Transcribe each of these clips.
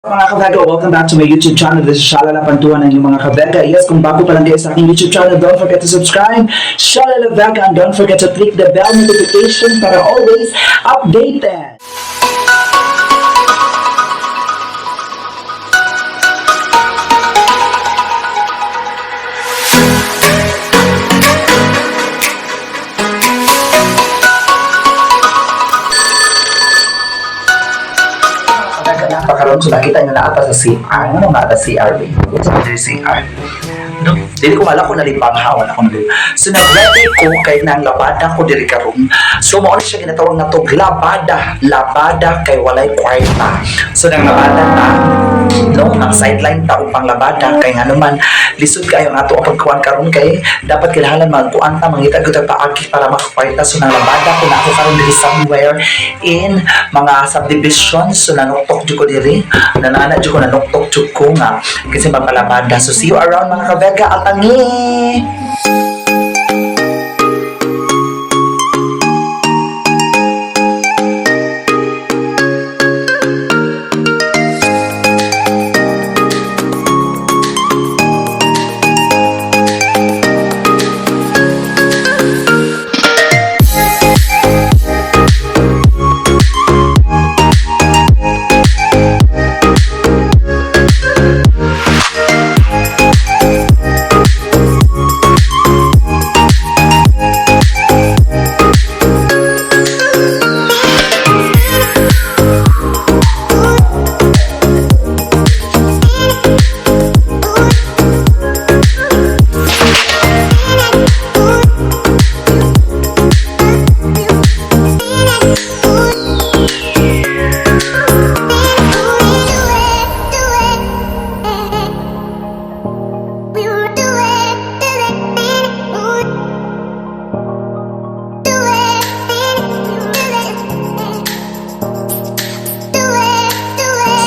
Mga kabega, welcome back to my YouTube channel. This is Shalala Pantuan, ang inyong mga kabega. Yes, kung bago pa lang kayo sa aking YouTube channel, don't forget to subscribe, Shalala Vega, and don't forget to click the bell notification para always updated. Kabega, napakaroon. So nakita nyo na ata sa CR. Ano nga ata CR? Ba? Sa CR. No, dili ko mala ko nalipang hawan ako nalipang. So nag-ready ko kay nang labada ko diri karon. So mao ni siya ginatawag na tog labada, labada kay walay kwarta. So nang labada ta, no, ang sideline ta upang labada kay ngano man lisod kayo ang ato ang pagkuan karon kay dapat kinahanglan magkuan ta, mangita gyud ta paagi para makakwarta. So nang labada ko na ako karon diri somewhere in mga subdivision. So nanuktok jud ko diri, nanana jud ko, nanuktok jud ko nga kasi magpalabada. So see you around, mga kabega, atangi.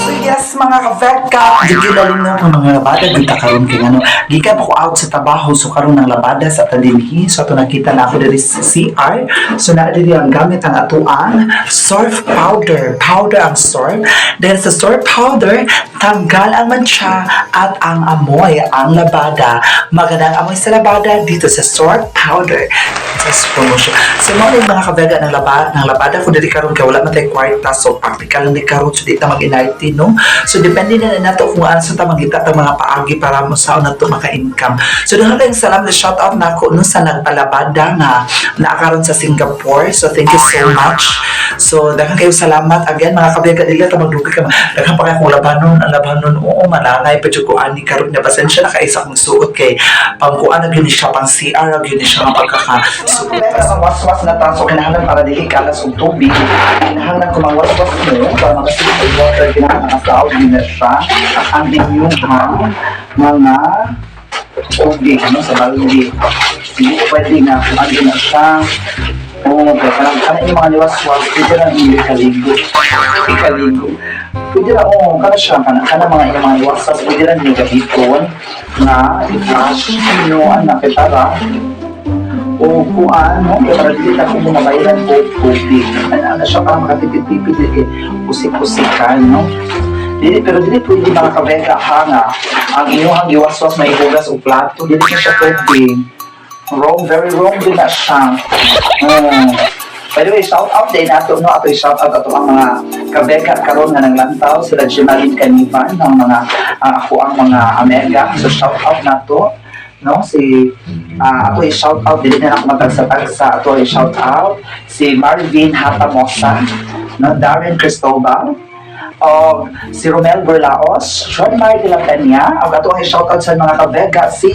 So yes, mga ka-veka, di gilalin na ang mga labada dito karon kay ano, gikan pa ko out sa trabaho, so karon ng labada sa tadinhi. So ato nakita na ako diri sa CR. So naa diri ang gamit ang atuang surf powder, powder ang surf. Dahil sa surf powder, tanggal ang mantsa at ang amoy ang labada. Magandang amoy sa labada dito sa surf powder. Sa promotion. So mao ni, mga kabega, ng labada ko diri karon kay wala man tay kwarta, so practical lang di karon, so di ta mag-inarte, no. So depende na nato kung ano sa ta mangita ta mga paagi para mo sa nato maka-income. So daghan kayong salamat, shout out nako, no, sa nagpalabada nga naa karon sa Singapore. So thank you so much. So daghan kayo salamat again, mga kabega, dili ta magdugay ka. Daghan pa kay akong labanon, ang labanon, oo, malangay pa jud ko ani karon na pasensya na kay sa akong suot kay pangkuan na gyud ni siya, pang CR na gyud ni siya nga pagkaka. So kaya waswas na ta, so kinahanglan para dili kalas og tubig. Kinahanglan ko mangwaswas mo para makasilip og water, kinahanglan makasaog gyud na siya ang inyong mga tubig, no, sa balde. Hindi pwede nga kung ano na siya. Oo, kaya parang kana yung mga niwaswas, pwede lang hindi kaligo. Hindi kaligo. Pwede lang, oo, kana siya, kana, kana mga inyong mga niwaswas, pwede lang yung gamiton na i-brush ninyo, anak, kaya para o kuan, no, kaya para dili ta kung mabayran po tubig. Ano na siya para makatipid-tipid, eh, usik-usikan, no? Dili, pero dili pwede, mga kabega, ha, nga ang inyong giwaswas may hugas o plato, dili na siya pwede. Wrong, very wrong din na siya. By the way, shout out din ato, no, ato shout out ato ang mga kabeka karon nga nanglantaw sila Jimalin Kanivan ang mga ang ako ang mga Amega. So shout out nato, no, si ato i-shout out, dili na ako matagsa-tagsa, ato i-shout out si Marvin Hatamosa, no, Darren Cristobal, og si Romel Burlaos, John Mar de la Peña, og ato ang shout out sa mga kabega si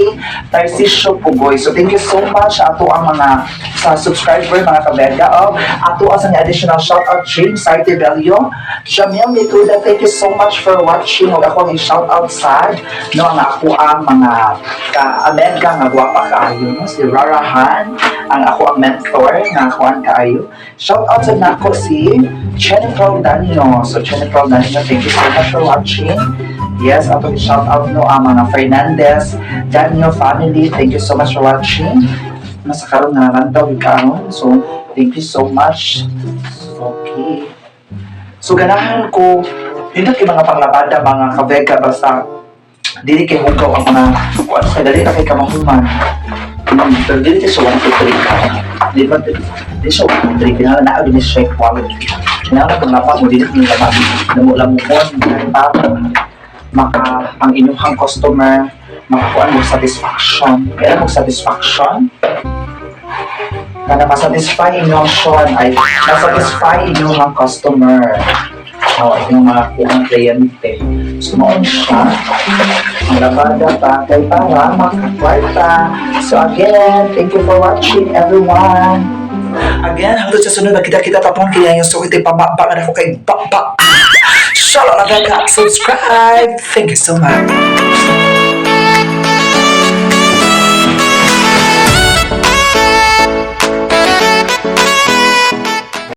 Tarcisio Pugoy. So thank you so much ato ang mga sa subscriber, mga kabega. Og ato ang sa additional shout out James Artebello, Jamil Mituda, thank you so much for watching. Og ako ang shout out sad, no, ang ako ang mga ka-amega nga gwapa kaayo, no, si Rarahan, ang ako ang mentor nga akuan kaayo. Shout out sa nako si Jennifer Danio. So Jennifer Danio, thank you so much for watching. Yes, ato shout out, no, ang mga Fernandez, Danio family, thank you so much for watching. Nasa karon nga lantaw karon. So thank you so much. Okay. So ganahan ko Dito kay mga panglabada, mga kabega, basta dili kay hugaw ang mga kuan kay dali ra kay kamahuman. Pero dili kay sa 1 to 3 ka. Di ba di siya 1 to 3, kinahanglan naa gyud ni siya quality. Kinahanglan kung lapa mo, dili ni lapa lamo-lamuon para maka ang inyong customer makakuan mo satisfaction. Kaya mo satisfaction kana masatisfy inyong Sean ay masatisfy inyong customer o inyong mga kuang kliyente. So, mao siya. Ang labada pa kay para makakwarta. So again, thank you for watching, everyone. Again, hangtod sa sunod, magkita-kita tapon kaya yung sukit ay pamaba nga ako kay ba. Shalom na, subscribe. Thank you so much.